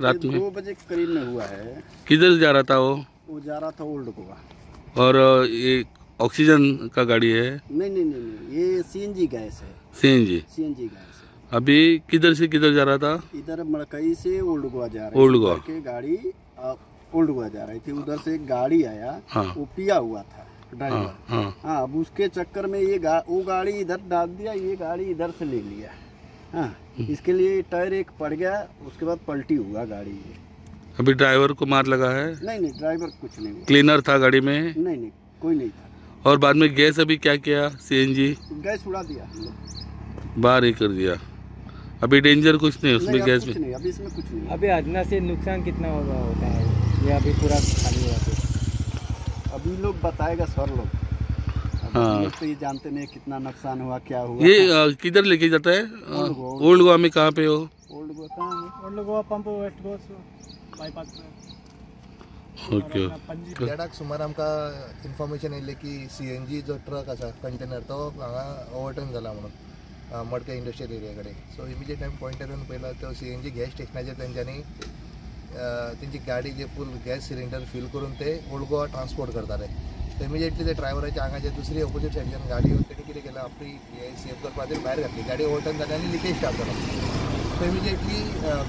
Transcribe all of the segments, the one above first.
रात में 2 बजे करीब में हुआ है। किधर जा रहा था वो? वो जा रहा था ओल्ड गोवा। और ये ऑक्सीजन का गाड़ी है? नहीं नहीं नहीं, नहीं, ये सीएनजी गैस है। सीएनजी गैस है। अभी किधर से किधर जा रहा था? इधर मड़कई से ओल्ड गोवा जा रहा है। ओल्ड गोवा के गाड़ी ओल्ड गोवा जा रही थी, उधर से एक गाड़ी आया। हाँ। वो पिया हुआ था ड्राइवर। हाँ, हाँ, अब उसके चक्कर में ये वो गाड़ी इधर डाल दिया, ये गाड़ी इधर से ले लिया। हाँ, इसके लिए टायर एक पड़ गया, उसके बाद पलटी हुआ गाड़ी ये। अभी ड्राइवर को मार लगा है? नहीं नहीं, ड्राइवर कुछ नहीं हुआ। क्लीनर था गाड़ी में? नहीं नहीं, कोई नहीं था। और बाद में गैस अभी क्या किया? सीएनजी गैस उड़ा दिया, बाहर ही कर दिया। अभी डेंजर कुछ नहीं उसमें? गैस में नहीं, अभी इसमें कुछ नहीं। अभी अदना से नुकसान कितना होगा होता है ये अभी पूरा खाली हुआ तो? अभी लोग बताएगा सर लोग। हाँ। तो ये जानते नहीं कितना नुकसान हुआ क्या हुआ। ये किधर लेके जाता है? ओल्ड गोवा में। कहाँ पे हो? ओल्ड गोवा कहाँ है? Old Goa pump west Goa bypass पे। ओके। देडाक सुमार आमकां इन्फॉर्मेशन येयल्लें की सीएनजी जो ट्रक आसा कंटेनर तो हांगा ओवरटर्न जाला म्हणून मडकय इंडस्ट्रियल एरिया कडेन। सो इमिजिएट आमी पॉयंटार येवन पळयला तो सीएनजी गॅस स्टेशनाचेर तेंच्यांनी तेंची गाडी जे फूल गॅस सिलिंडर फील करून ते ओल्ड गोवा ट्रान्सपोर्ट करताले। इमिजिएटली ते ड्रायव्हराच्या हांगाच्या दुसरी ऑपोजीट सायडच्यान गाडी येवन तेणी कितें केलें, आपली गॅस सेव करपा खातीर भायर घातली। गाडी ओवरटर्न जाली आनी लिकेज स्टार्ट जालो। सो इमिजिएटली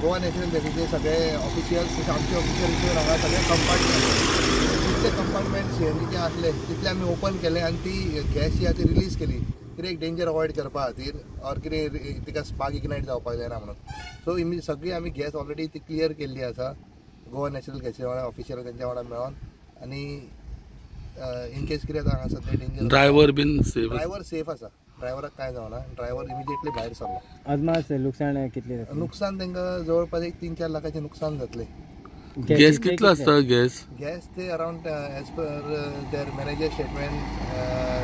गोवा नॅचरल गॅसीचे सगळे ऑफिशियल्स, आमचे ऑफिशियल्स येवन हांगा सगळे कंपार्टमेंट, जितले कंपार्टमेंट सीएनजीचे आसले तितले आमी ओपन केले आनी ती गॅस जी आसा ती रिलीज केली, कितें एक डेंजर अवॉयड करपा खातीर ऑर कितें तिका स्पार्क इग्नायट जावपाक जायना म्हणून। सो सगळी आमी गॅस ऑलरेडी ती क्लियर केल्ली आसा गोवा नॅचरल गॅसी वांगडा ऑफिशियल तेंच्या वांगडा मेळोन। आनी इन केस कितें आतां हांगा सद्या डेंजर, ड्रायव्हर बीन सेफ? ड्रायव्हर सेफ आसा, ड्रायव्हराक कांय जावना, ड्रायव्हर इमिजिएटली भायर सरलो। अदमास नुकसान कितलें? नुकसान तांकां जवळपास एक 3-4 लाखाचें नुकसान जातलें। गॅस कितलो आसता? गॅस गॅस ते around as per their manager statement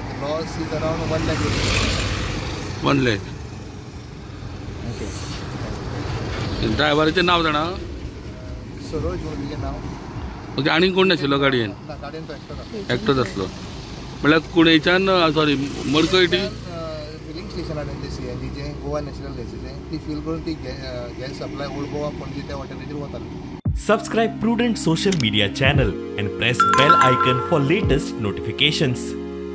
the loss is around 1 lakh rupees. 1 lakh. ड्रायव्हराचें नांव जाणा? सरोज म्हणून तेजें नांव। ओके. आनी कोण नाशिल्लो गाडयेन? ना, गाडयेन तो एकटोच एकटोच आसलो। म्हळ्यार कुणेच्यान सॉरी मडकय फिलिंग स्टेशन आहा तेंचें सीएनजीचें गोवा नॅचरल गॅसीचें, ती फील करून ती gas supply old Goa Panaji त्या हॉटेलाचेर वताली। Subscribe Prudent Social Media channel and press bell icon for latest notifications.